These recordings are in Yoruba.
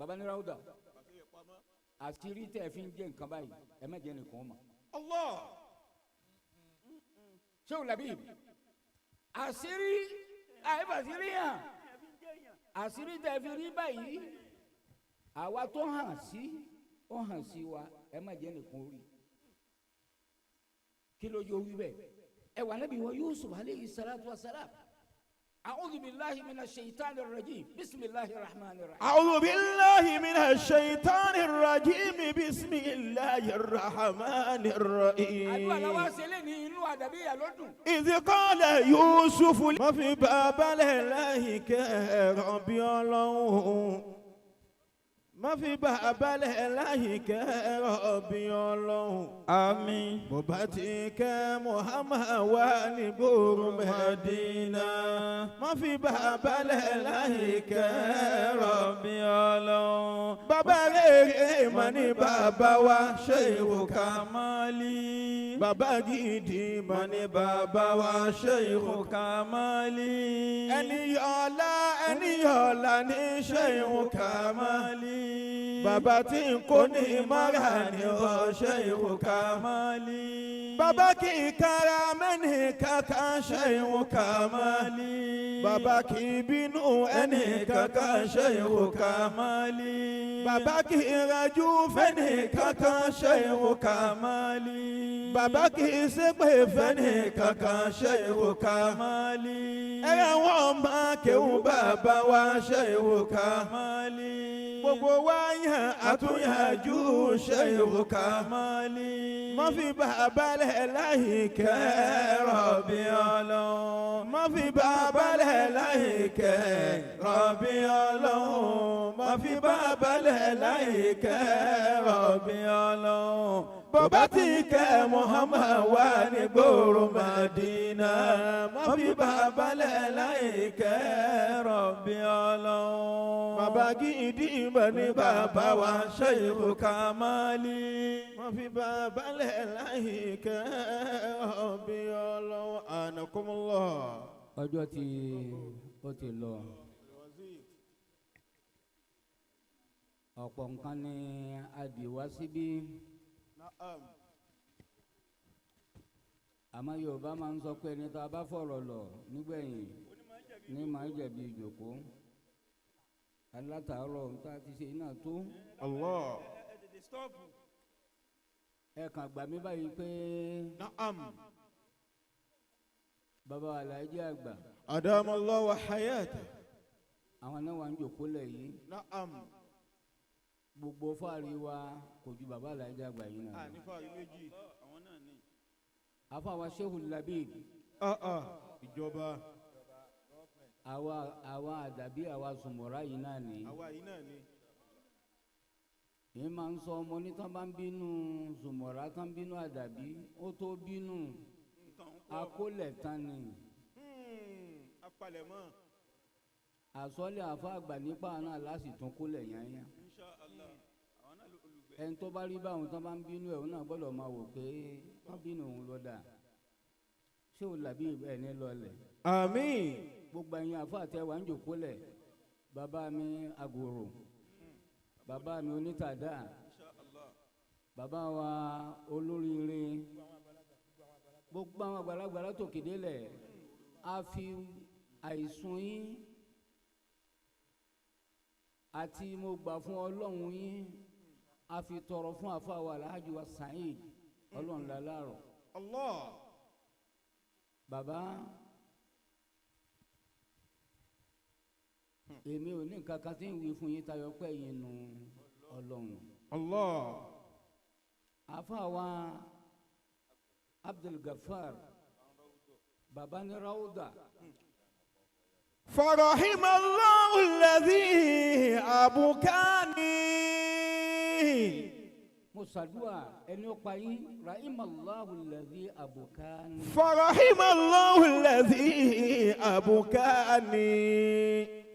Baba ní Ráúdà, àṣírí tẹ́ ẹ fi ń jẹ́ nǹkan báyìí, ẹ má jẹ́ nìkan mọ̀. Allah. Ṣé o làbí àṣírí àìbàṣírí hàn, àṣírí tẹ́ ẹ fi rí báyìí, àwa tó hàn sí, ó hàn sí wa, ẹ má jẹ́ nìkan rí. Kí ló yọ wí bẹ́ẹ̀? Ẹ wà níbi wọn Yusuf aleyhi salatu wa salam. A'udhu billahi minash shaitani rajim, bisimilahi rahman rahim. أعوذ بالله من الشيطان الرجيم، بسم الله الرحمن Àdúrà làwọn الرحيم. Ṣe lé ní inú àdàbíyà lọ́dún. إذ قال يوسف ما في باب الله ربي الله má fi bàbá lẹ̀ láyìíkẹ́ ọ̀bí Ọlọ́run. Àmín. Bó bá ti kẹ́ Muhammad wá ní gbòòrò Mẹ́dínà. Má fi bàbá lẹ̀ láyìíkẹ́ Rọ̀bì Ọlọ́run. Bàbá rere mà ní bàbá wa Sheikh Kamali. Bàbá gidi mà Mà ní ní bàbá wa Sheikh Kamali. Ẹni ọ̀la, ẹni ọ̀la ní Sheikh Kamali. Kamali. Bàbá tí ń kó ní mọ́ra ní ó Sheikh Kamali. Kamali. Bàbá kì í kára mẹ́ni kankan Sheikh Kamali. Bàbá kì í bínú ẹnì kankan Sheikh Kamali. Kamali. Bàbá kì í rajú fẹ́ni kankan Sheikh Kamali. Kamali. Bàbá kì í ṣépè fẹ́ni kankan Sheikh Kamali. Kamali. Ẹ̀rẹ̀ wọn máa kéwù bàbá wa Sheikh Kamali. Kamali. Gbogbo wa yàn àtúnyànjú Sheikh Kamali. Kamali. Má fi bàbá lẹ̀ láyìíkẹ́ Rọ̀bì Rọ̀bì Ọlọ́run. Má fi bàbá lẹ̀ láyìíkẹ́ Rọ̀bì Ọlọ́run. Má fi bàbá lẹ̀ láyìíkẹ́ Rọ̀bì Ọlọ́run. Bàbá tí kẹ́ Muhammad wà ní gbòòrò Madina. Má fi bàbá lẹ̀ láyìíkẹ́ Rọ̀bì Ọlọ́run. Bàbá gidi mọ̀ ní bàbá wa Sheikh Kamali. Má fi bàbá lẹ̀ láyìíkẹ́ Rọ̀bì Ọlọ́run. Anakumullah. Ọjọ́ tí ó ti lọ, ọ̀pọ̀ nǹkan ni a dì wá síbí. Àmọ́ Yorùbá máa ń sọ pé ẹni tá a bá fọ̀rọ̀ lọ nígbẹ̀yìn ní máa jẹ̀bi ìjòkó alátàárọ̀ tá a ti ṣe iná tó. Allah. Ẹ kàn gbà mí báyìí pé Na'am. bàbá aláàjì àgbà, Adam Allah wa hayata. àwọn náà wà ń jòkó lẹ̀ yìí. Na'am. Gbogbo fáàrí wa kò ju bàbá aláàjì àgbà yìí náà lọ. Nífàrí méjì. Àfàwà Shehu Labib. Ah ah. Ìjọba. Àwa àdàbí àwa sùnmọ̀rá yìí náà ni. Àwa yìí náà ni. Èyí máa ń sọ ọmọ ní tán bá ń bínú sùnmọ̀rá, tán bínú àdàbí, ó tó bínú akólẹ̀ tán ni. Apalẹ̀mọ́. Àsọlẹ̀ àfa àgbà nípa náà láti tún kólẹ̀ yányá. Ẹni tó bá rí báwọn tán bá ń bínú ẹ̀, òun náà gbọ́dọ̀ máa wò pé wọ́n bínú òun lọ́dà. Ṣé o làbí ẹ̀ ní lọlẹ̀? Àmín. Gbogbo ẹ̀yin àfa àtẹwà ń jòkó lẹ̀, bàbá mi àgòrò, bàbá mi onítàdá, bàbá wa olóríire, gbogbo àwọn àgbàlagbà látòkè délẹ̀, a fi àìsùn yín àti mo gbà fún Ọlọ́run yín, a fi tọrọ fún àfàwà Alhaji wa Saheed Ọlọ́run lálárọ̀. Allah. Bàbá, èmi ò ní nǹkan kan tí ń wí fún yín tayọ pé yín nu Ọlọ́run. Allah. Àfàwà Abdul Gafar, bàbá ní Rawda. فرحم الله الذي أبكاني. Mo ṣàdúrà ẹni ó pa yín, rahimallahu alladhi abukani. فرحم الله الذي أبكاني.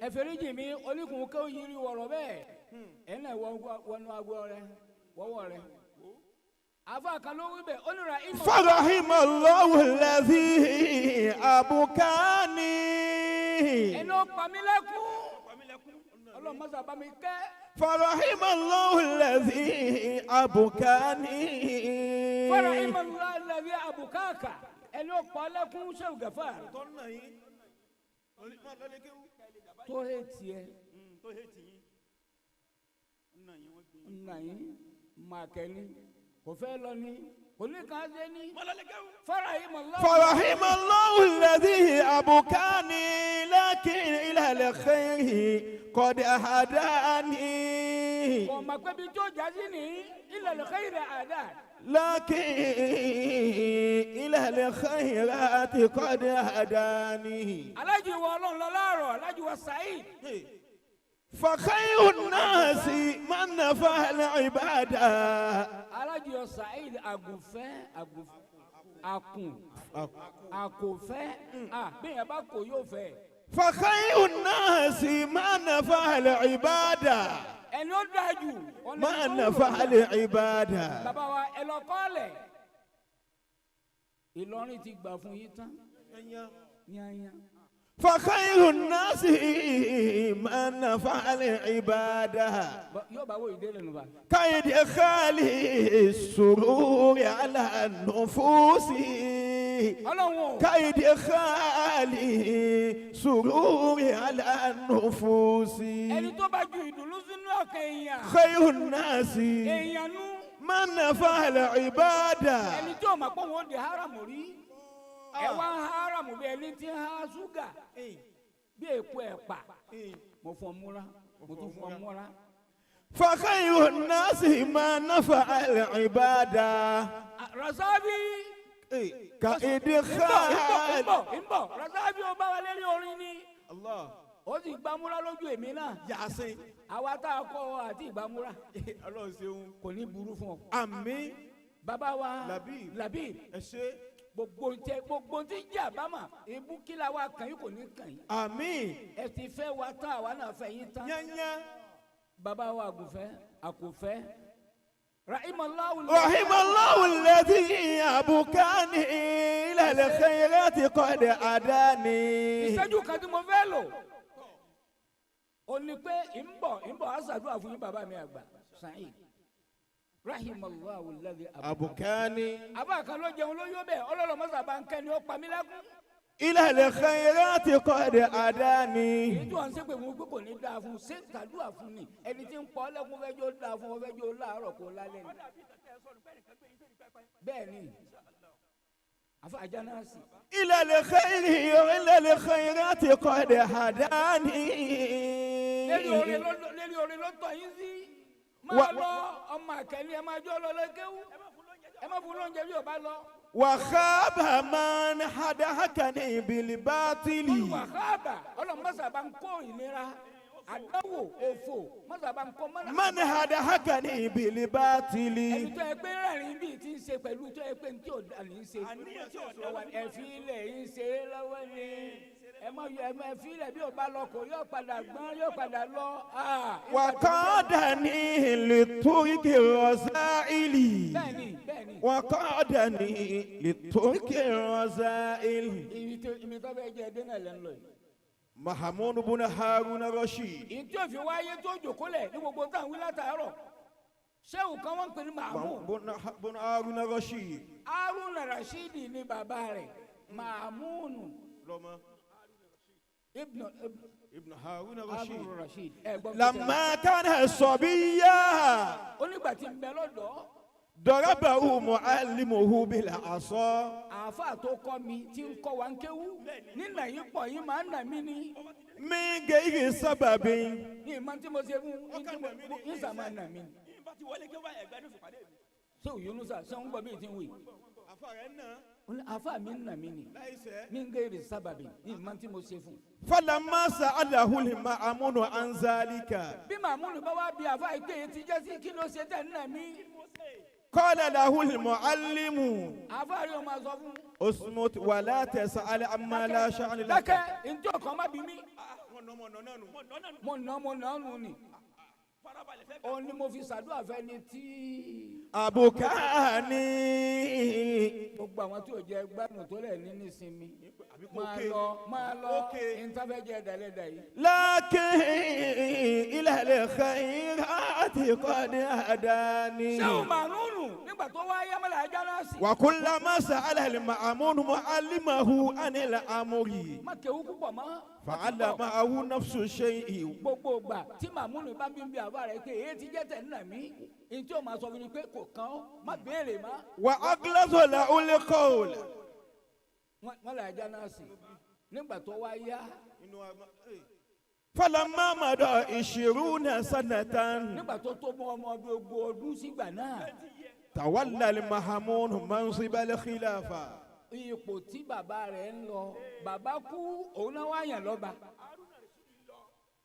Ẹ fẹ́ríjì mi, oníkùn kó yiri wọ̀rọ̀ bẹ́ẹ̀ ẹ̀ náà wọnú agbó rẹ wọ́wọ́ rẹ. Àfa kan ló wí bẹ́ẹ̀, ó ní rahim. فرحم الله الذي أبكاني. Ẹni ó pa mí lẹ́kún, Ọlọ́run mọ́sá bá mi kẹ́. فرحم الله الذي أبكاني. فرحم الله الذي أبكاك. Ẹni ó pa lẹ́kún Shehu Gafar. Tó hẹ́ tiẹ̀. Nà yín màkẹ́ni kò fẹ́ lọ ní kò ní kàn ṣe ní. فرحم الله. فرحم الله الذي أبكاني لكن إلى الخير قد هداني. Kò mọ̀ pé bí tó jásí ní إلى الخير àdá. لكن إلى الخيرات قد هداني. Alájí wa Ọlọ́run lọ láàrọ̀, Alájí wa Saheed. فخير الناس من نفع العباد. Alájí wa Saheed àgùnfẹ́ àgùnfẹ́ àkùn àkòfẹ́ bẹ́ẹ̀ yẹn bá kò yóò fẹ́. فخير الناس من نفع العباد. Ẹni ó dáa jù. من نفع العباد. Bàbá wa ẹ lọ kọ́lẹ̀. Ìlọrin ti gbà fún yín tán. Yányá. فخير الناس من نفع العباد. Yóò bá wo ìdílé nù bá. كإدخال السرور على النفوس. Ọlọ́run o. كإدخال السرور على النفوس. Ẹni tó bá ju ìdùnnú sínú ọkàn èèyàn. خير الناس Èèyàn nú. من نفع العباد. Ẹni tí o mọ̀ pé òun ó di haramu rí. Ẹ wá ń haramu bí ẹni tí ń ha ṣúgà. Bí èpo ẹ̀pà. Mo fọ múra. Mo tún fọ múra. فخير الناس من نفع العباد. Rasabi. كإدخال. Ń bọ̀ Rasabi ó bá wa lérí orin ni. Allah. Ó sì gbàmúra lójú èmi náà. Yasin. Àwa tá a kọ́ ọ àti ìgbàmúra. Ọlọ́run ṣeun. Kò ní burú fún ọ. Àmín. Bàbá wa Labib. Labib. Ẹ ṣé. Gbogbo ntẹ gbogbo ntí jẹ́ àbámà ebú kíla wa kàn yín kò ní kàn yín. Àmín. Ẹ ti fẹ́ wa tán àwa náà fẹ́ yín tán. Yányá. Bàbá wa àgùnfẹ́ àkùnfẹ́. Rahimallahu. Rahimallahu alladhi abukani ila al-khayrati qad adani. Ìṣẹ́jú kan tí mo fẹ́ lò. Ó ní pé ń bọ̀ á ṣàdúrà fún yín bàbá mi àgbà Saheed. Rahimallahu alladhi abukani. Àbá kan ló jẹun ló yó bẹ́ẹ̀ ọlọ́run mọ́sá bá ń kẹ́ni ó pa mí lẹ́kún. Ila al-khayrati qad adani. Èyí tí wọ́n ń ṣépè fún pé kò ní dáa fún ṣé ṣàdúrà fún ni ẹni tí ń pọ́ lẹ́kún fẹ́ jó dáa fún ọ fẹ́ jó láàárọ̀ kó lálẹ́ ni. Bẹ́ẹ̀ ni àfa àjà náà sì. Ila al-khayrati qad hadani. Lérí orin ló tọ̀ yín sí. Máa lọ ọmọ àkẹ́ni ẹ máa jọ́ lọ lọ́kẹ́wù. Ẹ má fún lóúnjẹ bí o bá lọ. وخاب من حدحكني بالباطل. وخاب ọlọ́run mọ́sá bá ń kó ìnira àdánwò òfò mọ́sá bá ń kó mọ́nà. من حدحكني بالباطل. Ẹni tó yẹ pé rẹ́rìn bíi ti ń ṣe pẹ̀lú tó yẹ pé ní tí ò dà ní í ṣe. Ẹ̀fí ilẹ̀ ń ṣe é lọ́wọ́ ni ẹ má yọ ẹ̀fí ilẹ̀ bí o bá lọ kò yóò padà gbọ́n yóò padà lọ. وقادني لطرق الرذائل. Bẹ́ẹ̀ni bẹ́ẹ̀ni. وقادني لطرق الرذائل. Ibi tó bẹ́ẹ̀ jẹ́ ẹdín náà lẹ́ ń lọ yìí. Mahamudu buna Haruna Rashid. Ìyí tí òfin wáyé tó jòkó lẹ̀ ní gbogbo táwọn wí látàárọ̀. Ṣéwù kan wọ́n ń pè ní Mahmud. Buna Haruna Rashid. Haruna Rashid ni bàbá rẹ̀. Mahmudu. Lọ́mọ. Ibn Haruna Rashid. Haruna Rashid. Lamma kana sabiyya. Ó nígbà tí ń bẹ lọ́dọ̀. Darabahu muallimuhu bil asa. Àáfàá tó kọ́ mi tí ń kọ́ wa ń kéwú. Nínà yín pọ̀ yín máa ń nà mí ni. Min ghairi sababin. Ní ìmọ̀ tí mo ṣe fún yín sàmà nà mí ni. Ṣé òyìnbó ṣé ń gbọ́ bí ti ń wì? Àáfàá mi ń nà mí ni. Min ghairi sababin ní ìmọ̀ tí mo ṣe fún. Falamma sa'alahu al-Ma'munu an zalika. Bí Màmúnù bá wá bí àáfàá ìgbé yìí ti jẹ́ sí kí ló ṣe tẹ̀ ń nà mí? Qala lahu al-muallimu. Àáfàá yóò máa sọ fún. Usmut wa la tas'al amma la sha'na laka. Dákẹ́ ntí ọkàn má bí mi. Mo nà nù ni. Òun ni mo fi ṣàdúrà fẹ́ ni tí. Àbùkání. Gbogbo àwọn tí ò jẹ gbádùn tó lẹ̀ ní nísinmi. Máa lọ máa lọ ìntàfẹ́jẹ dàlẹ́dà yìí. Lákìn ilẹ̀ khayrati qad hadani. Ṣé o Màmúnù nígbà tó wá yámọ́lá ajá náà sí? Wa kullama sa'ala al-Ma'mun mu'allimahu anil amri. Má kéwú púpọ̀ mọ́. Fa'ala ma'ahu nafsu shay'i. Gbogbo ìgbà tí Màmúnù bá bí àbá rẹ̀ pé èyí ti jẹ́ tẹ̀ nínà mí, èyí tí o máa sọ fún mi pé kò kàn ọ́, má béèrè má. Wa aghlaza lahu al-qawl. Wọ́n lè ajá náà sí. Nígbà tó wá yá. Falamma mada ishiruna sanatan. Nígbà tó tó mọ ọmọ ọdún ogún ọdún sígbà náà. Tawalla al-Ma'mun mansib al-khilafa. Ipò tí bàbá rẹ̀ ń lọ, bàbá kú, òun náà wá yàn lọ́ba.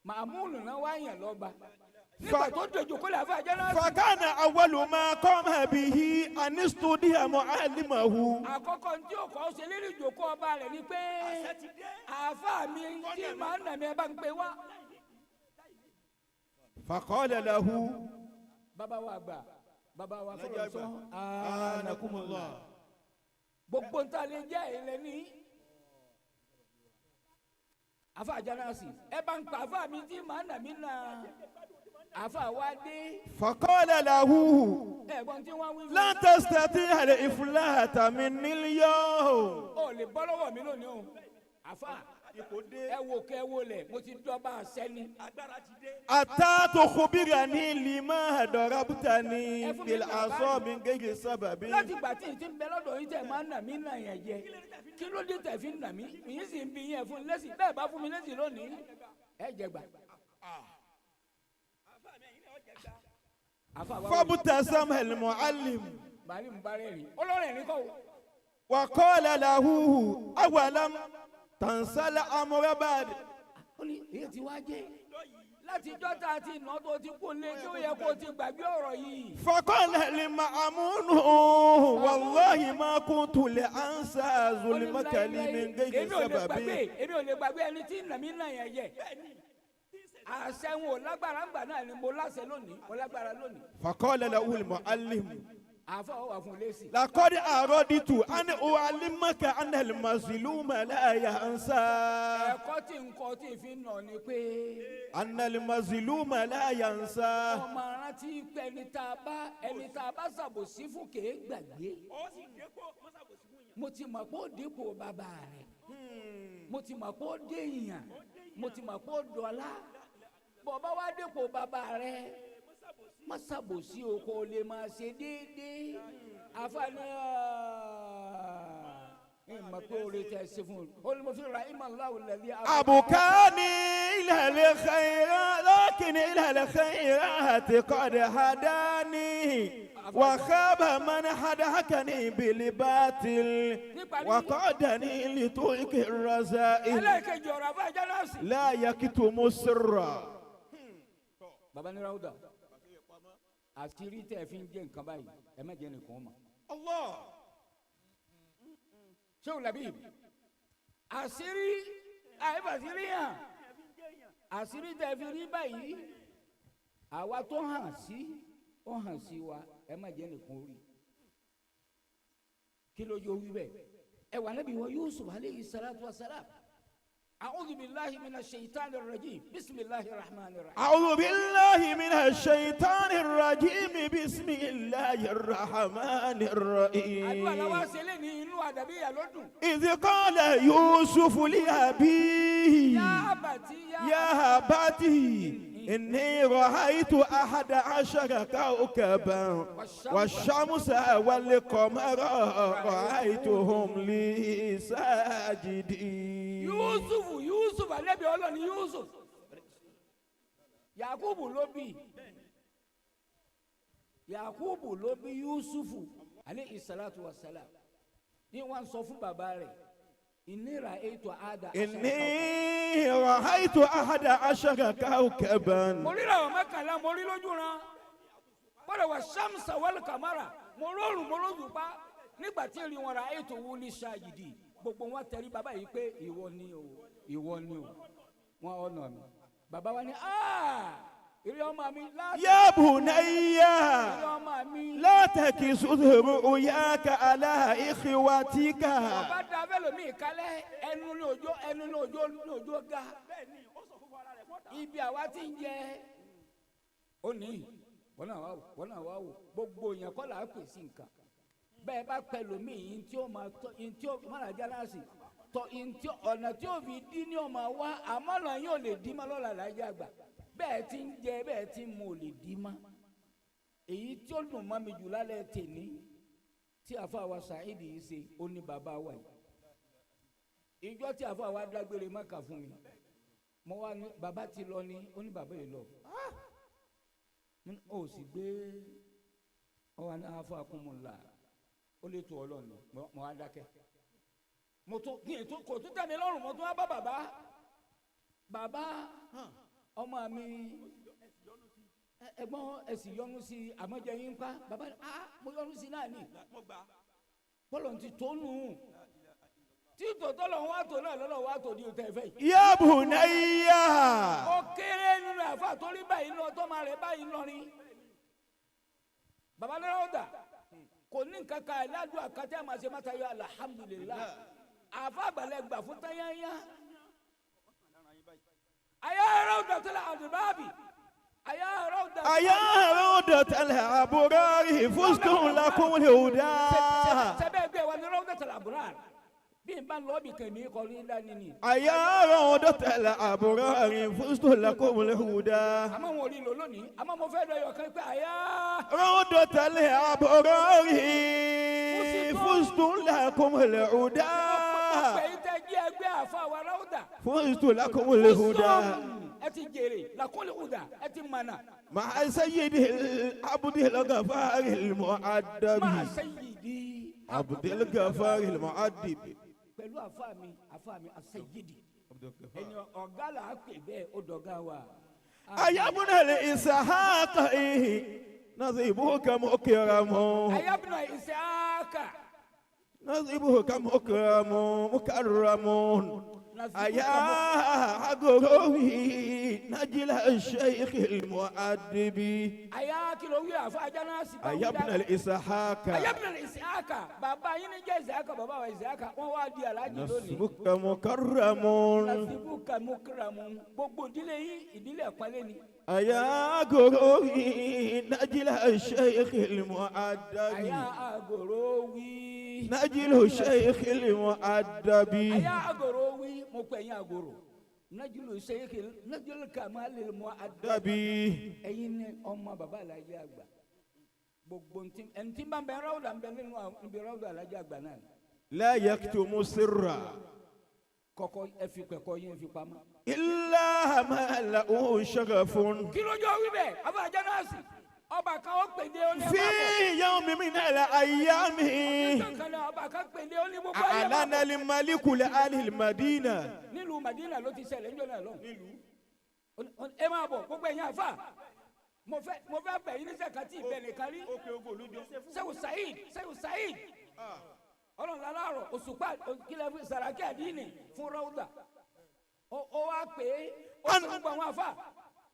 Màmúnù náà wá yàn lọ́ba. Nígbà tó dojú kó lè àfa àjẹ́ náà sí. Fakana awwalu ma qama bihi an istudiya mu'allimahu. Àkọ́kọ́ tí ó kọ́ ṣe lérí ìjókòó ọba rẹ̀ ni pé àáfà mi tí màá nà mí ẹ bá ń pè wá. Faqala lahu. Bàbá wa àgbà, bàbá wa fọlọ́ sọ. Anakumullah. Gbogbo ń ta lè jẹ́ ilẹ̀ ní. Àfa àjẹ́ náà sì. Ẹ bá ń pa àáfà mi tí màá nà mí nà. Àfa wa dé. Faqala lahu. Ẹ̀gbọ́n tí wọ́n wí. Lan tastati'a al-iflata minni al-yawm. O lè bọ́ lọ́wọ́ mi lónìí o. Àfa ẹ wo kẹ wo lẹ̀ mo ti dọ́ba sẹ́ni. Hatta tukhbirani lima darabtani bil asa min ghayri sababi. Láti ìgbà tí n ti bẹ lọ́dọ̀ yín tẹ̀ máa ń nà mí nà yẹn jẹ. Kí ló dé tẹ̀ fi nà mí? Ìyín sì ń bi yẹn fún lẹ́sìn bẹ́ẹ̀ bá fún mi lẹ́sìn lónìí. Ẹ jẹ gbà. Fabtasama al-mu'allim. Màálí ń bá rẹ̀ rí. Ọlọ́rẹ̀ ní kọ́ o. Wa qala lahu awalam tansal amra ba'd. Ó ní èyí ti wá jẹ́. Láti dọ́ta àti ìná tó ti kú lé tí ó yẹ kó ti gbàgbé ọ̀rọ̀ yìí. Faqala al-Ma'mun wallahi ma kuntu li ansa zulmaka li min ghayri sababi. Èmi ò lè gbàgbé ẹni tí nàmí náà yẹn yẹ. Àṣẹ wọn ò lágbára ńgbà náà ni mo láṣẹ lónìí, mo lágbára lónìí. Faqala lahu al-mu'allim. Àfọ wà fún lẹ́sìn. Laqad aradtu an u'allimaka anna al-mazluma la yansa. Ẹ̀kọ́ tí n kọ́ tí fi nà ni pé. Anna al-mazluma la yansa. Ọmọ arántí pé ẹni tá a bá ṣàbòsí fún kèé gbàgbé. Mo ti mọ̀ pé ó dípò bàbá rẹ̀. Mo ti mọ̀ pé ó dé èèyàn. Mo ti mọ̀ pé ó dọ̀la. Bọ̀bá wá dépò bàbá rẹ̀. Má ṣàbòsí o kò lè máa ṣe déédéé. Àfààní ẹ̀ mọ̀ pé oore tẹ̀ ṣe fún un. Olùmọ̀fin ra ìmọ̀ aláwọ̀ lẹ́lẹ́. Àbùkání ilal khayrat lakin ilal khayrati qad hadani wa khaba man hadakani bil batil wa qadani li turki razail. Ẹlẹ́kejì ọ̀rọ̀ àfọ̀ ẹ̀jẹ̀ náà sì. La yaktumu sirra. Baba ní Ráúdà, àṣírí tẹ̀ fi ń jẹ́ nǹkan báyìí, ẹ má jẹ́ nìkan mọ̀. Allah. Ṣé o làbí? Àṣírí àìfàṣírí hàn, àṣírí tẹ̀ fi rí báyìí, àwa tó hàn sí, ó hàn sí wa, ẹ má jẹ́ nìkan rí. Kí ló yọ wí bẹ́ẹ̀? Ẹ wà níbi wọ Yusuf aleyhi salatu wa salam. أعوذ بالله من الشيطان الرجيم بسم الله الرحمن الرحيم. أعوذ بالله من الشيطان الرجيم بسم الله الرحمن الرحيم. إذ قال يوسف لأبيه يا أبتي إني رأيت 11 كوكبا والشمس والقمر رأيتهم لي ساجدين. Yusuf Ànábì Ọlọ́run ni Yusuf. Yakubu ló bí. Yakubu ló bí Yusufu alayhi salatu wa salam. Ní wọ́n sọ fún bàbá rẹ̀, inni ra'aytu ahada. Inni ra'aytu 11 kawkaban. Mo rí àwọn mọ́kànlá, mo rí lójú ran. Bọ́dọ̀ wà shamsa wal kamara, mo rọrùn mo lójú pa. Nígbà tí rí wọn ra'aytu wuli sajidi. Gbogbo wọn tẹrí bàbá yìí pé ìwọ ni o, ìwọ ni o. Wọn ọ̀nà mi. Bàbá wa ní Ìrẹ́ ọmọ mi láti. يا بني Ìrẹ́ ọmọ mi. لا تكس رؤياك على إخوتك. Ọba da fẹlẹ mi kalẹ̀ ẹnu ní òjò ẹnu ní òjò ní òjò ga. Ibi àwa ti ń jẹ ó ní wọn náà wá wò wọn náà wá wò gbogbo yẹn kọ́ là á pè sí nǹkan bẹ́ẹ̀ bá pẹ̀lú mi yìí tí ó máa tọ́ yìí tí ó máa jà láàsì tọ́ yìí tí ọ̀nà tí ó fi dín ní ọmọ wa àmọ́ ọ̀nà yóò lè dín mọ́ lọ́la láyé àgbà bẹ́ẹ̀ ti ń jẹ bẹ́ẹ̀ ti ń mu ò lè dín mọ́. Èyí tí ó dùn mọ́ mi jù lálẹ́ tèmi tí àfa wa Saheed yìí ṣe ó ní bàbá wa yìí ìjọ tí àfa wa dágbére Mákà fún mi mo wá ní bàbá ti lọ ní ó ní bàbá yìí lọ ó sì gbé ọ wá ní àfa kúnmùlà ó lè tó Ọlọ́run mo wá dákẹ́ mo tún ní ètò kò tún tẹ́ mi lọ́rùn mo tún wá bá bàbá bàbá ọmọ mi ẹ̀gbọ́n ẹsì yọnu sí àmọjẹ yín pa bàbá ah mo yọnu sí náà ni bọlọ ti tó nù tí tòótọ́ lọ́wọ́ wá tó náà lọ́lọ́ wá tó di òtẹ́ fẹ́ yìí. يا بني. Ó kéré nínú àfa torí báyìí lọ tọ́mọ rẹ̀ báyìí lọrin. Bàbá lọ́wọ́ dà kò ní nǹkan kan aládùn àkàtà àmà ṣe máta yọ alhamdulillah àfa àgbàlẹ̀ gbà fún tányányá. Ayé ọ̀rọ̀ dọ̀tí la àdùbáàbì. Ayé ọ̀rọ̀ dọ̀tí. أيا روضة الأبرار فزتم لكم الهدى. Sẹ́bẹ̀ gbé wa ní rọ́ọ̀dọ̀ tẹ̀lé àbúrà bí n bá lọ́ọ̀bì kẹ̀mí kọ́ ní dání ni. أيا روضة الأبرار فزتم لكم الهدى. Àmọ́ wọn ò rí lò lónìí àmọ́ mo fẹ́ lọ yọ̀ kan pé àyà. روضة الأبرار فزتم لكم الهدى. Ọ̀pẹ̀ yìí tẹ́ jí ẹgbẹ́ àfa wa ráúdà. فزت لكم الهدى. Ẹ ti jèrè làkúnlé hùdà ẹ ti mànà. مع سيد العبد الغفار المؤدب. Máa ṣe yìí. عبد الغفار المؤدب. Pẹ̀lú àfa mi àṣeyìdì. Ẹni ọ̀gá là á pè bẹ́ẹ̀ ó dọ̀gá wa. أيا ابن الإسحاق نصيبك مكرم. Ayábùnà Ìsíákà. نصيبك مكرم مكرم. أيا عقروي نجل الشيخ المؤدب. Àyà kìlọ̀ wí àfa ajá náà sì bá wí أيا ابن dáadáa. الإسحاق. Ayábùnà Ìsíákà bàbá yín ní jẹ́ Ìsíákà bàbá wa Ìsíákà wọ́n wá di aláàjì lónìí. نصيبك مكرم. Nasibuka mukramu gbogbo ìdílé yín ìdílé ẹ̀pọ́nlé ni. أيا عقروي نجل الشيخ المؤدب. Àyà àgòrò wí. نجل الشيخ المؤدب. Àyà àgòrò wí mo pè yín àgòrò. Najulu seyiki najulu kamali mu adabi. دبي. Ẹ̀yin ni ọmọ bàbá alájẹ àgbà. Gbogbo ntí ẹni tí bá ń bẹ ráwùdà ń bẹ nínú ibi ráwùdà alájẹ àgbà náà. لا يكتم سرا. Kọ́kọ́ ẹ fi pẹ̀kọ́ yín fi pamọ́. إلا ما له شغف. Kí ló jọ wí bẹ́ẹ̀? Àbá àjọ náà sì. Ọba kan ó pèdé ó ní ẹ في máa bọ̀. يوم من الأيام. Ọjọ́ kan náà ọba kan pèdé ó ní gbogbo ayé máa أعلن bọ̀. الملك لأهل المدينة. Nílùú Madina ló ti ṣẹlẹ̀ níjọ́ náà lọ́hùn. Ẹ máa bọ̀ gbogbo ẹ̀yin àfà. Mo fẹ́ bẹ̀ yín níṣẹ́ kan tí ìbẹ̀ nìkan rí. Sẹ́wù Saheed Sẹ́wù Saheed. Ọlọ́run lálárọ̀ òṣùpá kílẹ̀ fún Sàràkí àdínì fún Rọ́ọ̀dà. Ó wá pé ó sọ gbogbo àwọn àfà.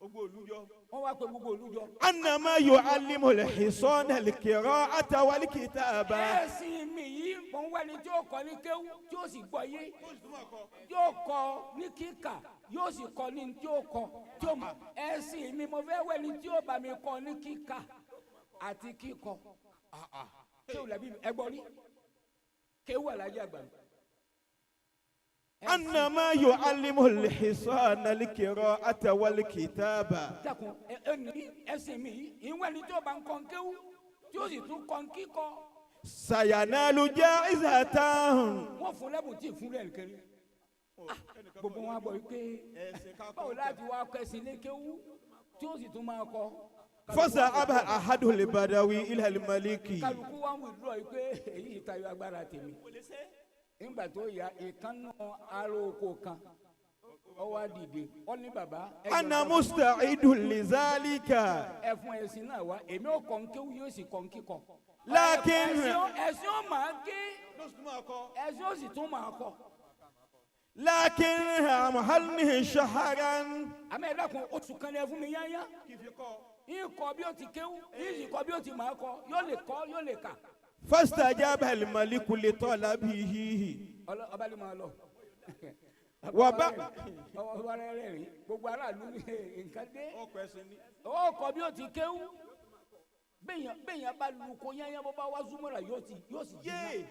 Wọ́n wá pé gbogbo olújọ. أنما يعلم الحصان القراءة والكتابة. Ẹ̀sìn mi yìí mò ń wẹ́ni tí ó kọ́ ní kéwú tí ó sì gbọ́ yé tí ó kọ́ ní kíkà yóò sì kọ́ ní tí ó kọ́ tí ó mọ̀. Ẹ̀sìn mi mo fẹ́ wẹ́ni tí ó bá mi kọ́ ní kíkà àti kíkọ́. Kéwú làbí ẹgbọ́n rí kéwú àlàyé àgbà mi. أنما يعلم الحصان القراءة والكتابة. Dákun ẹ ní ẹ̀sìn mi yìí ìwẹ́ni tí ó bá ń kọ́ kéwú tí ó sì tún kọ́ kíkọ́. سينال جائزة. Wọ́n fún lẹ́bùn tí ì fún rẹ̀ kiri. Gbogbo wọn bọ̀ wípé báwo láti wá kẹsìn ní kéwú tí ó sì tún máa kọ. فذهب أحد البدوي إلى الملك. Kálukú wa ń wìdúrọ̀ yìí pé èyí tayọ agbára tèmi. Nígbà tó yà ìkànnà aró oko kan ó wá dìde ó ní bàbá. أنا مستعد لذلك. Ẹfun ẹ̀sìn náà wá èmi ò kọ́ ń kéwú yóò sì kọ́ ń kíkọ. لكن Ẹ̀sìn ó máa ké ẹ̀sìn ó sì tún máa kọ. لكن أمهلني شهرا. Àmọ́ ẹ dákun, oṣù kan ní ẹ fún mi yányá. Yín kọ bí ó ti kéwú, yín sì kọ bí ó ti máa kọ, yóò lè kọ, yóò lè kà. فاستجاب الملك لطلبه. Ọba lè máa lọ. Ọba rẹ rẹ́rìn, gbogbo aráàlú ní nǹkan dé. Ó kọ bí ó ti kéwú. Béèyàn bá lu ko yányá, bó bá wá súnmọ́ra, yóò sì jiná.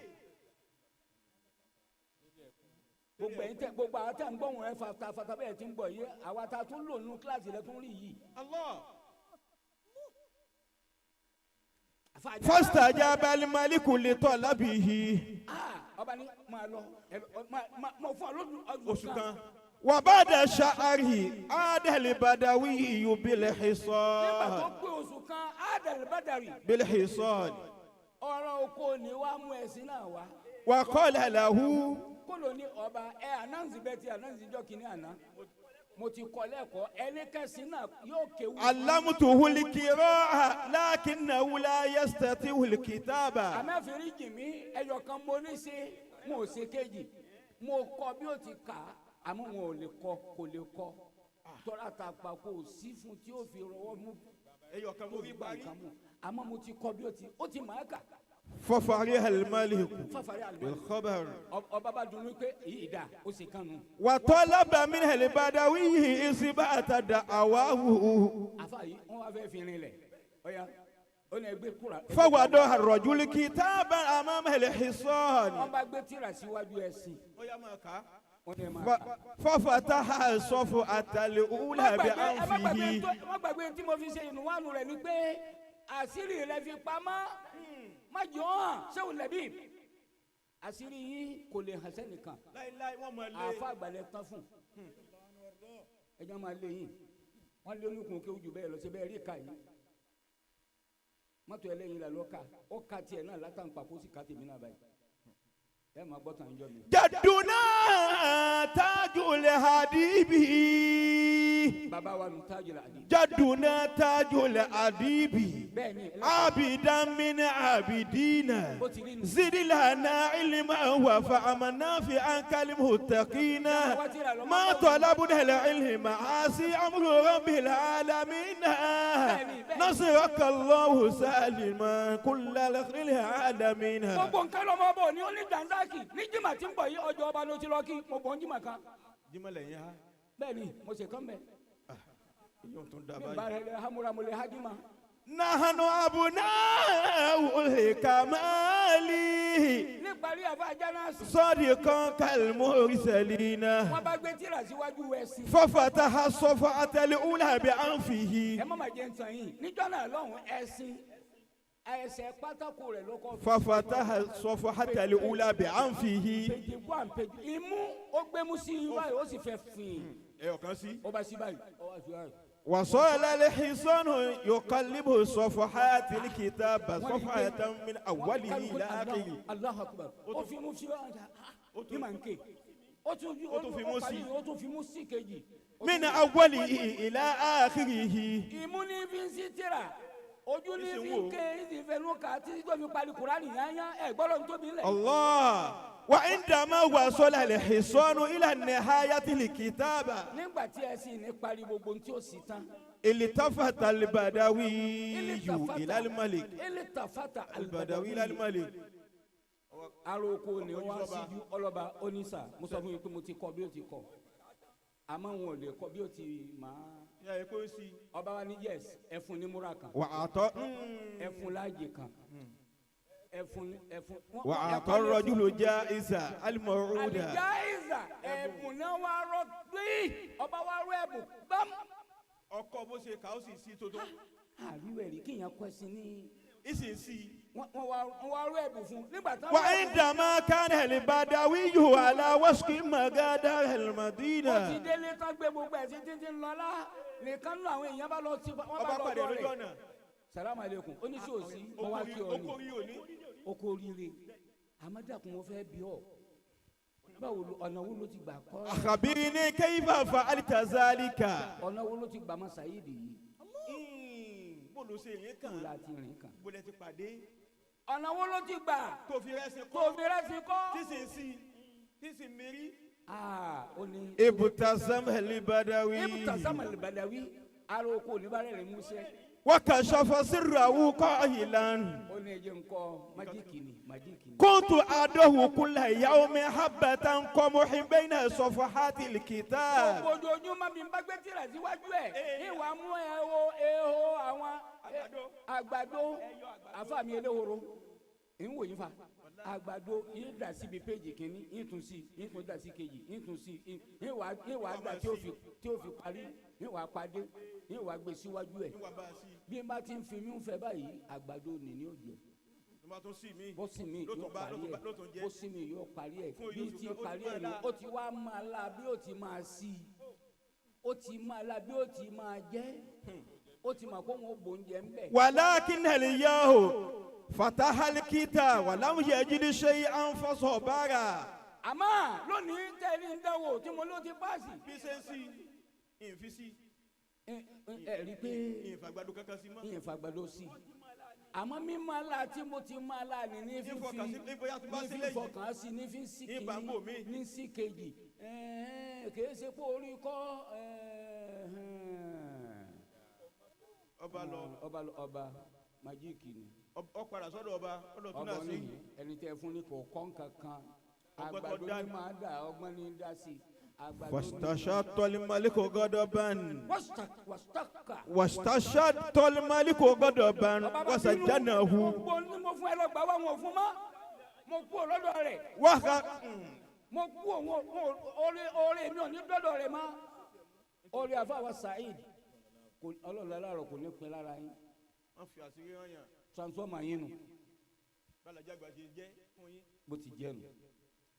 Gbogbo ẹ̀yin tẹ, gbogbo àwọn tẹ ń gbọ́ wọn ẹ fata fata bẹ́ẹ̀ ti ń gbọ́ yìí, àwa ta tún lò nínú kíláàsì rẹ tún rí yìí. فاستجاب الملك لطلبه. Ọba ní máa lọ, mo fún ọ lóṣù kan. وبعد شهره عاد البدوي Nígbà tó بالحصان. pé oṣù kan, عاد البدوي. بالحصان. Ọ̀rọ̀ oko ni wàá mú ẹṣin náà wá. وقال له. Kóló ní ọba ẹ anansi bẹ́ẹ̀ ti anansi jọ kínní àná. Mo ti kọ́ lẹ́kọ̀ọ́ ẹnikẹ́sìn náà yóò kéwú. علمته القراءة لكنه لا يستطيع الكتابة. Àmẹ́fìrí jì mí, ẹyọ kan mo ní ṣe, mo ò ṣe kejì. Mo kọ́ bí ó ti kà á, àmọ́ wọn ò lè kọ́, kò lè kọ́. Tọ́lá ta pa kò sí fún tí ó fi rọwọ́ mú. Ẹyọ kan mo fi Tó fi gba nǹkan mú. Àmọ́ mo ti kọ́ bí ó ti máa kà. ففرح الملك ففرح الملك بالخبر. Ọba bá dunnú pé èyí dà, ó sì kànú. وطلب منه البدوي إثبات دعواه. Àfa yìí wọ́n wá fẹ́ fi rinlẹ̀, ọ̀ya ó ní ẹgbẹ́ kúra. فوضع الرجل كتابا أمام الحصان. Wọ́n bá gbé tírà síwájú ẹṣin. Wọ́n ní ẹ máa kà. ففتح الصفحة الأولى بأنفه. Má gbàgbé tí mo fi ṣe ìnùwánu rẹ̀ ni pé àṣírí rẹ̀ fi pamọ́, má jọ hàn ṣéun lẹ́bí. Àṣírí yìí kò lè hàn sẹ́nìkan. Àfa àgbàlẹ̀ tán fún. Ẹjọ́ máa lé yín. Wọ́n lé olùkùn kéwú jù bẹ́ẹ̀ lọ sí bẹ́ẹ̀ rí ìka yìí. Mọ́tò ẹlẹ́yin là lọ́ka, ó ka tiẹ̀ náà látàǹpà kó sì ka tèmi náà báyìí. Ẹ máa gbọ́ tàn jọ mi. جدنا تاج الحديب. Bàbá wa nù Tajul Adib. جدنا تاج الحديب. Bẹ́ẹ̀ni. عابدا من عابدين. Bó ti rí nu. زد لنا علما وفهما نافعا كالمتقين. ما طلبنا العلم عاصي أمر رب العالمين. نصرك الله سالما كل العالمين. Gbogbo nǹkan lọ́mọ bọ̀ ní oní Danzaki ní jimá tí ń bọ̀ yìí, ọjọ́ ọba ló ti lọ kí mo bọ̀ ń jimá kan. Jimá lẹ́yìn ha. Bẹ́ẹ̀ni, mo ṣe kán bẹ́ẹ̀. Yóò tún Bí n bá rẹ̀ hamura mo lè ha jimá. نحن أبناء الكمال. Níparí àfa ajá صادقا كالمرسلين. Wọ́n bá gbé tírà síwájú ẹṣin. ففتح الصفحة الأولى بأنفه. Ẹ má má jẹ́ ntàn yìí, níjọ́ náà lọ́hùn ẹṣin ẹsẹ̀ pátákó rẹ̀ ló kọ́. ففتح الصفحة الأولى بأنفه. Page one, page imú ó gbémú sí i báyìí, ó sì fẹ́ fìn. Ẹyọ kan sí. Ó bá sí báyìí, ó wá sí báyìí. وصال الحصان يقلب صفحات الكتاب صفحة من أوله إلى آخره. Allahu Akbar. Ó fi mú sí báyìí, ní màá ń ké. Ó tún fi mú sí. Ó tún fi mú sí kejì. من أوله إلى آخره. Ìmú ní fi ń sí tírà, ojú ní fi ń ké, ìsì fẹnu kà títí tó fi parí Kùránì yányá, ẹ gbọ́dọ̀ ń tóbi lẹ̀. الله. وعندما وصل الحصان إلى نهاية الكتاب. Nígbà tí ẹṣin ní parí gbogbo tí ó sì tán. التفت البدوي إلى الملك. التفت البدوي إلى الملك. Aroko ni wọ́n síjú ọlọ́ba onísà, mo sọ fún yín pé mo ti kọ́ bí ó ti kọ́, àmọ́ wọn ò lè kọ́ bí ó ti máa. Ọba wa ní yes, ẹ fún ní múra kan. وأعطى Ẹ fún láàyè kan. Ẹ fún ẹ fún. وأعطى الرجل جائزة الموعودة. Àlìjáìzà ẹ̀bùn náà wá rọ gbé, ọba wa rọ ẹ̀bùn bám. Ọkọ bó ṣe kà ó sì sí tuntun. Àríwẹ̀ rí kíyàn kọ́ ẹṣin ní. Ìsìn sí. Wọ́n wá rọ ẹ̀bùn fún nígbà táwọn. وعندما كان البدوي على وشك مغادرة المدينة. Ó ti délé tán, gbé gbogbo ẹ̀sìn títí ń lọ́lá nìkan nínú àwọn èèyàn bá lọ sí wọ́n bá lọ bọ́ rẹ̀. Salamu aleykum, ó ní sí òsì, mo wá kí ọ ní. O kò oríire, àmọ́ dákun, mo fẹ́ bí ọ. Báwo ọ̀nà wo ló ti gbà kọ́? أخبرني كيف فعلت ذلك. Ọ̀nà wo ló ti gbà mọ́ Saheed yìí? Bó ló ṣe rìn Kó kàn? láti rìn kàn. Bó lẹ ti pàdé? Ọ̀nà wo ló ti gbà? Tó fi rẹ́sìn kọ́. Tó fi rẹ́sìn kọ́. Tí sì ń sí, tí sì ń mérí. Aa ó ní. Ibtasam al-Badawi. Ibtasam al-Badawi ara oko oníbàárẹ̀ rẹ̀ músẹ́. Wakashafa sirrahu qailan. Ó ní ẹjẹ ńkọ májíkì ni májíkì ni. Kuntu adahu kulla yawmin habbatan qamuhin bayna safahatil kitab. Gbogbo ojoojúmọ́ mi bá gbé tírà síwájú ẹ̀ ìwà mú ẹ̀hó àwọn àgbàdo àfàmì eléhoro ń wò yín fa àgbàdo yín dà síbi péjì kínní yín tún sí yín tún dà sí kejì yín tún sí yín wà dà tí ó fi parí yín wà padé yín wà gbé síwájú ẹ̀ bí n bá ti ń fi mí fẹ́ báyìí àgbàdo nìní ò jẹ bó sì mí yóò parí ẹ̀ bó sì mí yóò parí ẹ̀ bí ti parí ẹ̀ nù ó ti wá máa la bí ó ti máa sí i ó ti máa la bí ó ti máa jẹ́ ó ti máa kó wọn bò ń jẹ ń bẹ̀. Walakin al-yahu fataha al-kitab wa lam yajid shay'an fasabara. Àmọ́ lónìí tẹ́lẹ̀ ń dánwò tí mo ló ti paasi. Bí ṣe ń sí ìfi sí. Ẹ rí i pé ìfàgbàdo kankan sí mọ́. Ìfàgbàdo sí. Àmọ́ mímọ́ la tí mo ti máa la ní ní fífi ní fífọkàn sí ní fi sí kìíní ní sí kejì kìí ṣe pé orí kọ́ ọba lọ ọba májíìkì ni. Ọ padà sọ́dọ̀ ọba ọlọ́tún náà sí. Ẹni tẹ́ fún ní kò kọ́ nǹkan àgbàdo ní máa dà ọgbọ́n ní dá sí. Wastashatta al-maliku ghadaban. Wastashatta al-maliku ghadaban wasajjanahu. Gbogbo ní mo fún ẹ lọ gbà wá wọn fún mọ́ mo kú ọlọ́dọ̀ rẹ̀. Mo kú òun oore mi ò ní dọ́dọ̀ rẹ̀ mọ́. Oore àfàwà Saheed ọlọ́run aláàrọ̀ kò ní pin lára yín. Wọ́n fi àṣírí hàn yàn. Transformer yín nù. Bálàjà àgbà ṣe jẹ́ fún yín. Bó ti jẹ́ nù.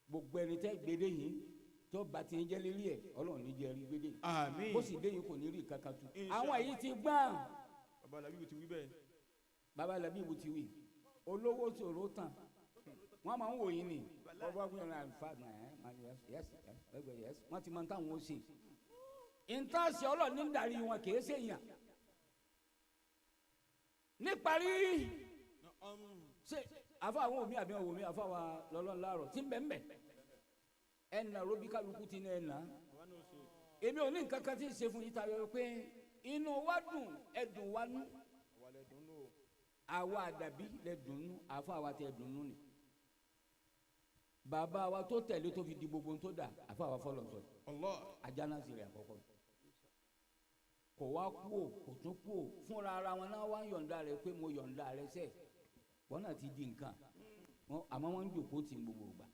Gbogbo ẹni tẹ́ gbédè yín tó bá ti ń jẹ́ lérí ẹ̀ ọlọ́run ní jẹ́ rí gbédè. Àmín. Bó sì dé yín kò ní rí kankan tu. Àwọn èyí ti gbọ́n. Bàbá Làbíbù ti wí bẹ́ẹ̀. Bàbá Làbíbù ti wí. Olówó sòrò tán. Wọ́n máa ń wò yín ni. Ọba gbọ́dọ̀ náà fa yes wọ́n ti máa ń táwọn ó ṣe. Ìtàsí ọlọ́run ní darí wọn kì í ṣe èèyàn. Níparí ṣe àfa àwọn òmí àbí àwọn òmí àfa wa lọ́lọ́run láàrọ̀ tí ń bẹ̀ ń bẹ̀ ẹnà robi kálukú ti ní ẹnà èmi ò ní nǹkan kan tí ń ṣe fún yín tayọ pé inú wa dùn ẹdùn wa nú àwa àdàbí lẹ dùn nú àfa wa tẹ dùn nú ni bàbá wa tó tẹ̀lé tó fi di gbogbo tó dà àfa wa fọlọ́ sọ ajá náà sì rẹ̀ àkọ́kọ́ kò wá kú o kò tún kú o fúnra ara wọn náà wá ń yọ̀ǹda rẹ pé mo yọ̀ǹda rẹ sẹ́ wọn náà ti di nǹkan àmọ́ wọn ń jòkó tì ń gbogbo gbà.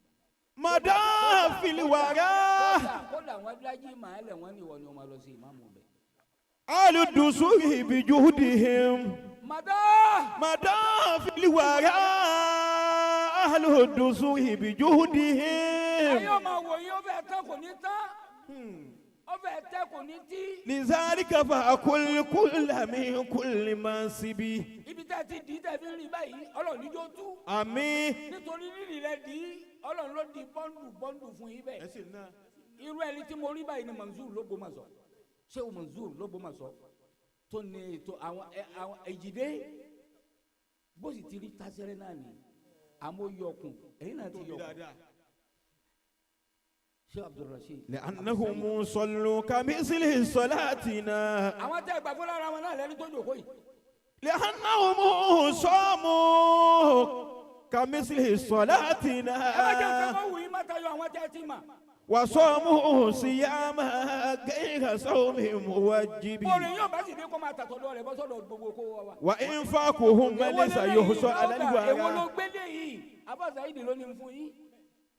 Madam filiwara. Kódà wọn dájú màá lẹ̀ wọ́n ní ìwọ ni wọ́n máa lọ sí ìmáàmù bẹ̀. Aludusuri bijuhudihim. Madam. Madam filiwara. Aludusuri bijuhudihim. Ayé ọmọ wòye ó fẹ́ tán kò ní tán. Ó fẹ́ tẹ́ kò ní tí. Lizalika fa akul kulla min kulli mansibi. Ibi tẹ́ ti di tẹ́ fi ń rí báyìí ọlọ́run níjó tú. Àmín. Nítorí rírì rẹ di ọlọ́run ló di bọ́ńdù fún yín bẹ́ẹ̀. Irú ẹni tí mo rí báyìí ni Mansour l'Ógbómọ̀ṣọ́. Ṣé o Mansour l'Ógbómọ̀ṣọ́ tó ní ètò àwọn èjìdé bó sì ti rí tásẹ́rẹ́ náà ni àmọ́ yọkùn ẹ̀yin náà ti yọkùn. Sheikh Abdulrasheed. Li'annahum sallu kamithli salatina. Àwọn tẹ́ gbà fúnra wọn náà lẹ́ni tó jòkó yìí. Li'annahum samu kamithli salatina. Ẹ má jẹ́ nǹkan kó wù yín má tayọ àwọn tẹ́ ti mà. Wa samu siyama ghayra sawmi muwajjibi. Bóore yóò bá sì dé kó máa tàtọ̀dọ̀ rẹ̀ bọ́ sọ́dọ̀ gbogbo kó wa wa. Wa infaquhum ma laysa yuhsa ala al-wara. Èwo ló gbélé yìí? Abba Saheed ló ní fún yín.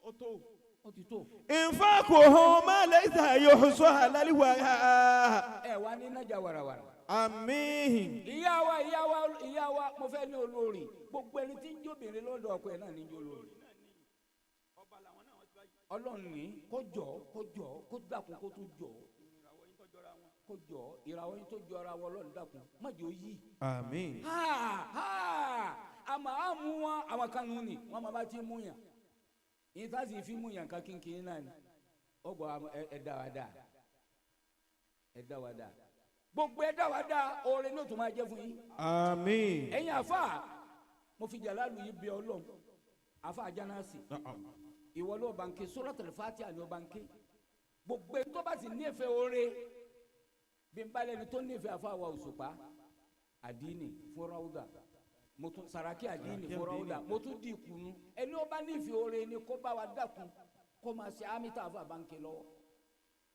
Ó tó. Ó ti tó. Infaquhum ma laysa yuhsa ala al-wara. Ẹ wá ní nájà wàràwàrà. Àmín. Ìyá wa ìyá wa ìyá wa mo fẹ́ ní olórí. Gbogbo ẹni tí ń jóbìnrin lọ́dọ̀ ọkọ ẹ̀ náà ní jó olórí. Ọlọ́run ní kó jọ kó jọ kó dákun kó tún jọ kó jọ ìràwọ̀ yín tó jọra wọn Ọlọ́run dákun má jẹ́ ó yí. Àmín. Ha ha àmọ́ àmú wọn àwọn kan nù ní wọn máa bá ti mú yàn. Yìí tá sì fi mú yàn ká kínkín náà ni. Ó gbọ́ ẹ dá wa dá ẹ dá wa dá gbogbo ẹ dá wa dá oore ní o tún máa jẹ́ fún yín. Àmín. Ẹ̀yin àfa mo fi jàlálù yìí bẹ Ọlọ́run àfa àjànàsì ìwọ ló bá ń ké Suratul Fatiha ni ó bá ń ké. Gbogbo ẹni tó bá sì nífẹ̀ẹ́ oore, bí n bá lẹni tó nífẹ̀ẹ́ àfàwà Òṣùpá àdínì fún Ráúdà, mo tún Sàràkí àdínì fún Ráúdà, mo tún di ìkùnú. Ẹni ó bá nífẹ̀ẹ́ oore ni kó bá wa dákun kó máa ṣe amítà àfà báńkì lọ́wọ́.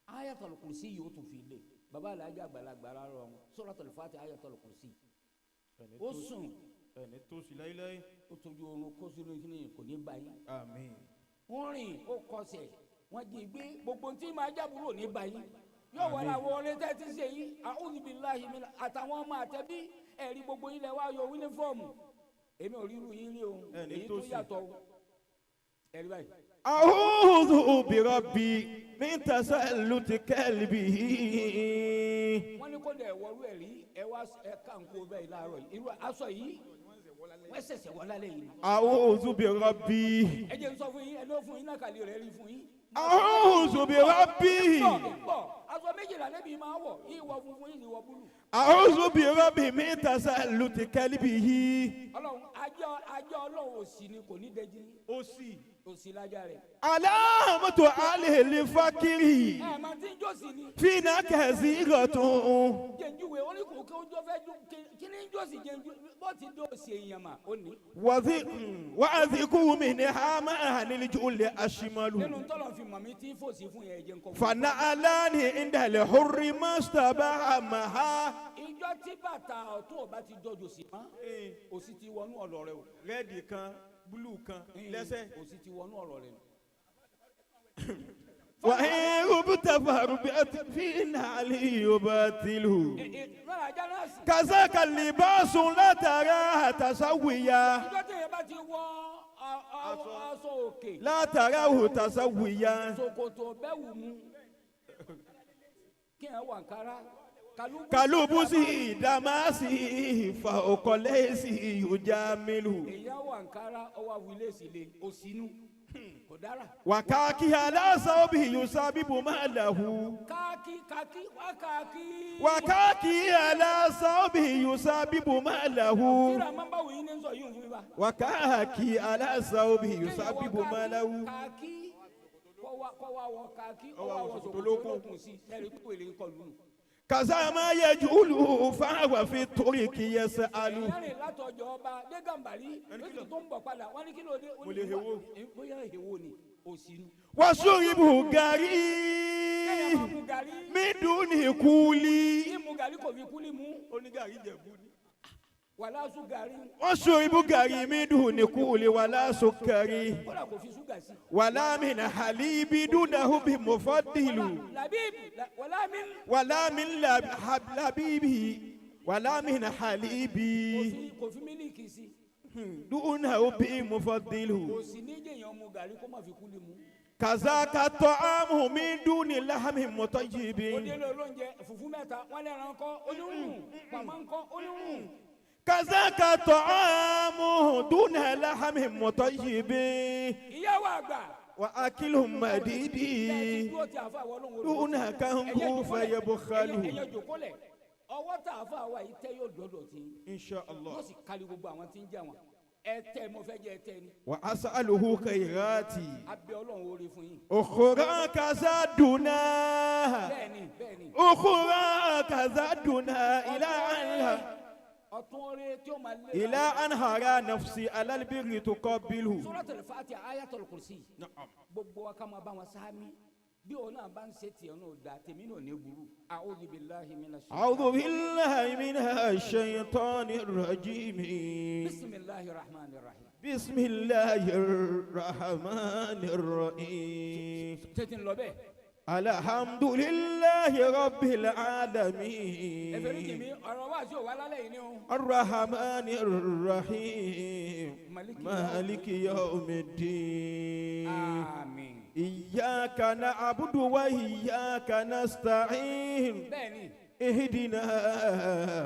Ayatul Kursi yìí ó tún fi lé baba alájà àgbàlagbà rárá wọn, Suratul Fatiha, Ayatul Kursi. Ó sùn Ẹni tó sì láíláí. ó tójú oorun kó sínú kíní kò ní báyìí. Àmín. Wọ́n rìn, ó kọsẹ̀, wọ́n jí gbé, gbogbo tí máa jábúrò ní báyìí yóò wọ́n làwọn orin tẹ́ ti ṣe yìí. A'udhu billahi min àtàwọn ọmọ àtẹ̀bí ẹ̀rí gbogbo ilẹ̀ wa yọ wínífọ́ọ̀mù, èmi ò ríru yín rí o. Ẹni Èyí tó tó sì. yàtọ̀ o, ẹ̀rí báyìí. أعوذ بربي من تسلط كلبه. Wọ́n ní kó dẹ̀ wọ́rú ẹ̀ rí ẹ wá ẹ ká ń kó bẹ́ẹ̀ láàárọ̀ yìí, irú aṣọ yìí wọ́n ṣẹ̀ṣẹ̀ wọ́n lálẹ́ yìí. أعوذ بربي. Ẹ jẹ́ n sọ fún yín, ẹ ló fún yín náà kàlí rẹ̀ rí fún yín. أعوذ بربي. Bọ̀ bọ̀, aṣọ méjìlá níbi máa wọ̀, ìwọ funfun yìí, ìwọ búlù. أعوذ بربي من تسلط كلبه. Ọlọ́run ajọ́ ajọ́ Ọlọ́run òsì ni, kò ní dẹ́jí. Ó sì. Òsì lájà rẹ̀. علامة عليه الفقير. Ẹ máa ti ń jọ́sìn ni. فينا كثيرة. Jẹ̀njúwe oníkùn kí oúnjẹ fẹ́ ju kí ni ń jọ́sìn jẹ̀njú bó ti dé òsì èèyàn mà ó ní. وأذكر منها ما عن الجل أشمل. Nínú tọ́lọ̀ fi mọ̀ mí tí fòsì fún yẹn jẹ́ nǹkan fún. فنعلاني عند الحر ما استباح مها. Ìjọ tí bàtà ọ̀tún ọba ti jọjọ sí mọ́, òsì ti wọnú ọ̀rọ̀ rẹ o. Red kan, blue kan lẹ́sẹ̀. Òsì ti wọnú ọ̀rọ̀ rẹ. وإن ربت فربت في نعلي يبتله. Lọ́la ajá náà sì. كذاك اللباس لا تراها تسويا. Ìjọ tí èèyàn bá ti wọ aṣọ òkè, لا تراه تسويا. ṣòkòtò bẹ́wù mu, kí ẹ wà nkárá. كلبسه دماسه فوق ليس يجامله. Èèyàn wà nkárá, ọwọ́ awilé sì le òsínú kò dára. وكاكي على صوبه يسبب ما له. Káàkì káàkì wá káàkì. وكاكي على صوبه يسبب ما له. Tíra máa ń bá wòye ní sọ yìí fún mi bá. وكاكي على صوبه Kéèyàn wọ يسبب ما له. káàkì kọ́ wá wọ káàkì Ó ọwọ́ wá wọ wọ ṣòkòtò ṣòkòtò lókun. lókun sí ẹ̀rí kó èlé kọlu nù. كذا ما يجول فهو في الطريق يسأل. Èèyàn rìn látọjọ́ ọba dé Gàmbàrí lóṣù tó ń bọ̀ padà, wọ́n ní kí ló dé? Ó Mo ní lè hewó. Bóyá èhewó ni òsínú. وشرب Kéèyàn غري máa mu gàrí. من دون كولي. Ní mu gàrí kò fi kúlí mu. Onígàrí Ìjẹ̀bú ni. Wàlá sùn gàrí. وشرب غري من دون كولي ولا سكري. Kódà kò fi ṣúgà sí. ولا من حليب دونه بمفضل. Làbíb wàlá mi. ولا من لبيبه ولا من حليبي Kò fi mílíkì sí. دونه بمفضل. Kò sì ní jẹ̀yàn mu gàrí kó má fi kúlí mu. كذاك الطعام من دون لحم مطيب. Ó délé olóúnjẹ, fùfú mẹ́ta, wọ́n lẹ́ran kọ́ onírùn, pàmò ńkọ́ onírùn. كذاك الطعام دون لحم مطيب. Ìyàwó àgbà. وأكل Bẹ́ẹ̀ ti مديد dúró ti àfa àwọn olóhùn. دون كهنكو فيبخل. Ẹ̀yẹ jòkólẹ̀, ọwọ́ tá àfa wa yìí tẹ́ yóò dọ́dọ̀ tí إن شاء الله. yóò sì kárí gbogbo àwọn tí ń jẹ wọn. Ẹ tẹ́, mo fẹ́ jẹ ẹ tẹ́ ni. وأسأله خيراتي. Abẹ́ Ọlọ́run oore fún yín. أخرى كذا دونا. Bẹ́ẹ̀ni, bẹ́ẹ̀ni. أخرى كذا دونا إلى أن Ọ̀tún oore tí ó máa lé. إلى أن هرى نفسي على البر تقبله. Suratul Fatiha, Ayatul Kursi. نعم. Gbogbo wa ká máa bá wọn sáámi bí òun náà bá ń ṣe tiẹ̀ náà da tèmi náà ní burú. A'udhu billahi minash أعوذ بالله من الشيطان الرجيم. Bismillahir rahmanir rahim. بسم الله الرحمن الرحيم. Tètè ń lọ bẹ́ẹ̀. الحمد لله رب Ẹ fẹ́rí jì العالمين. mí, ọ̀rọ̀ wá sí òwá lálẹ́ yìí ni o. الرحمن الرحيم. مالك مالك يوم الدين. Àmín. إياك نعبد وإياك نستعين. Bẹ́ẹ̀ni. اهدنا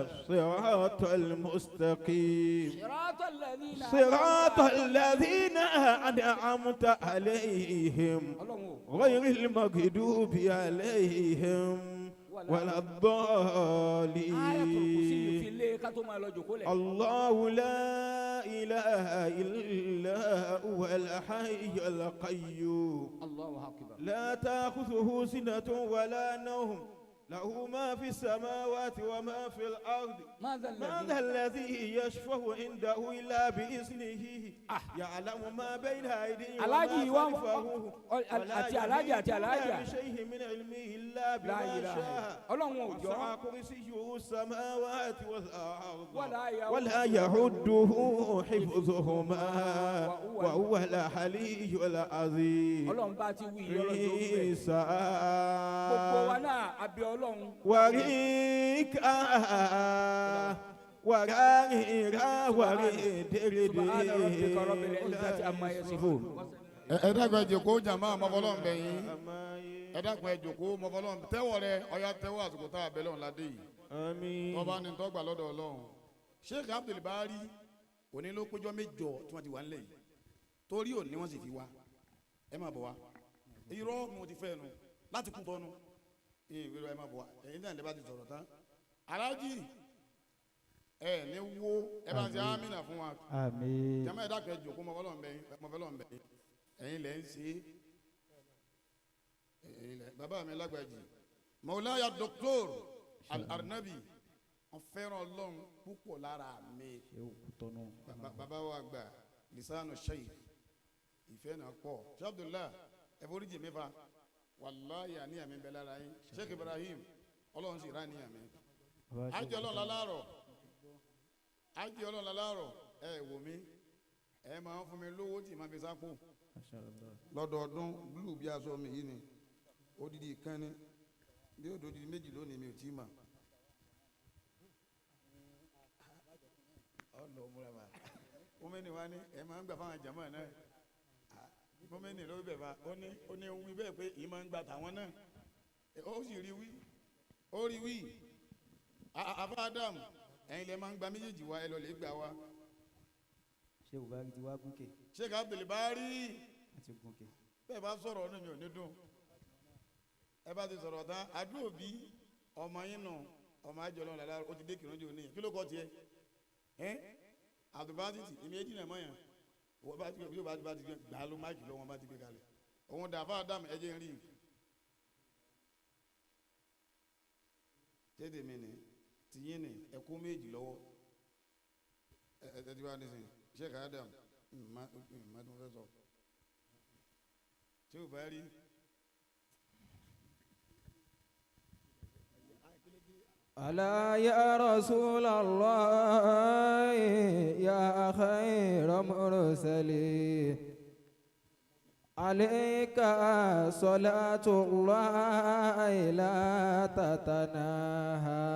الصراط المستقيم. صراط الذين صراط الذين أنعمت عليهم Ọlọ́run o. غير المغضوب عليهم ولا Ayatul Kursi yìí fi الضالين lé ká tó máa lọ jòkó lẹ̀. الله لا إله إلا هو الحي القيوم Allahu akbar. لا تأخذه سنة ولا نوم له ما في السماوات وما في الأرض ماذا من ذا الذي الذي يشفع عنده إلا بإذنه يعلم ما بين أيديهم Alhaji وما wa خلفه ولا àti alájà àti يحيطون alájà بشيء من علمه إلا La بما ilaha شاء Ọlọ́run ò jọ وسع كرسيه السماوات والأرض ولا يؤوده ولا يهده حفظهما وهو العلي العظيم Ọlọ́run bá ti wí Ọlọ́run tó wí bẹ́ẹ̀. عيسى Gbogbo wa náà abẹ Ọlọ́run. Wàríkà wàràrìnrà wàrídìrídì. Subhana rabbika rabbil izzati amma yasifun. Ẹ dákun, ẹ jòkó jàmbá mọfọlọ́n bẹ̀ yín. Ẹ dákun, ẹ jòkó mọfọlọ́n tẹ́wọ̀ rẹ ọya tẹ́wọ̀. Àsìkò tá a bẹ̀ lọ́run ládé yìí. Àmín. Tọ́ba ni tọ́gbà lọ́dọ̀ Ọlọ́run. Sheikh Abdul Bari, òní ló péjọ mẹ́jọ tí wọ́n ti wà nílẹ̀ yìí, torí òní wọ́n sì fi wá. Ẹ má bọ̀ wá, irọ́ mo ti fẹ́ nu láti kú tọ́nu ìwé. Ẹ má bọ̀ wá, ẹ̀yin náà lè bá ti sọ̀rọ̀ tán. Aláàjì, ẹ ní wo ẹ bá ń ṣe amínà fún wa. Àmín. Jama, ẹ dákun, ẹ jòkó mọfọlọ́n bẹ̀ yín, mọfọlọ́n bẹ̀ yín. Ẹ̀yin lẹ́ ń ṣe é, ẹ̀yin lẹ́. Bàbá mi lágbàjì, Mọ̀láyà Doctor Al-Arnabi, wọ́n fẹ́ràn Ọlọ́run púpọ̀ lára mi. Bàbá wa gbà lisanu sheikh, ìfẹ́ náà pọ̀. Sheikh Abdullah, ẹ foríjì mi fa, wàláyé àníyàn mi bẹ lára yín. Sheikh Ibrahim, Ọlọ́run sì rà níyàn mi. Ájọ Ọlọ́run lálárọ̀, ájọ Ọlọ́run lálárọ̀. Ẹ wò mí, ẹ máa ń fún mi lówó tí màá fi sápò lọ́dọọdún. Búlù bí aṣọ mi yìí ni odidi kan ní bí ó dodidi méjì lónìí, mi ò tí ì mà. Ọlọ múra bá mọ́mẹ́ni wa ní ẹ máa ń gbà fáwọn jàmọ́ náà. Mọ́mẹ́ni ló bẹ̀ bá ó ní wí bẹ́ẹ̀ pé ìyí máa ń gbà tàwọn náà. Ó sì rí wí, ó rí wí. Àfa Adam, ẹ̀yin lè máa ń gba méjèèjì wa, ẹ lọ lè gbà wa. Ṣé o bá ti wá gúnkè? Sheikh Abdul Bari. Àti gúnkè. Bẹ́ẹ̀ bá sọ̀rọ̀, ọdún mi ò ní dùn. Ẹ bá ti sọ̀rọ̀ tán, àdúrà bí ọmọ yín nù, ọmọ àjọ lọ́nà lára ó ti dé kìrìnjò ní. Kí ló kọ́ tiẹ̀ ẹ́ àdùbátìtì èmi èjì náà mọ̀yàn wọ́n bá ti gbé, bá ti gbé gbà ló máìkì lọ́wọ́, bá ti gbé kalẹ̀ òun dàfà Adam, ẹ jẹ́ ń rí i. Tètè mi ni tìyín ni ẹkú méjì lọ́wọ́. Ẹ ẹ tẹ́tí bá nísìnyí. Sheikh Adam, má má tó fẹ́ sọ tí o bá rí. ألا يا رسول الله يا خير مرسلين، عليك صلاة الله لا تتناهى.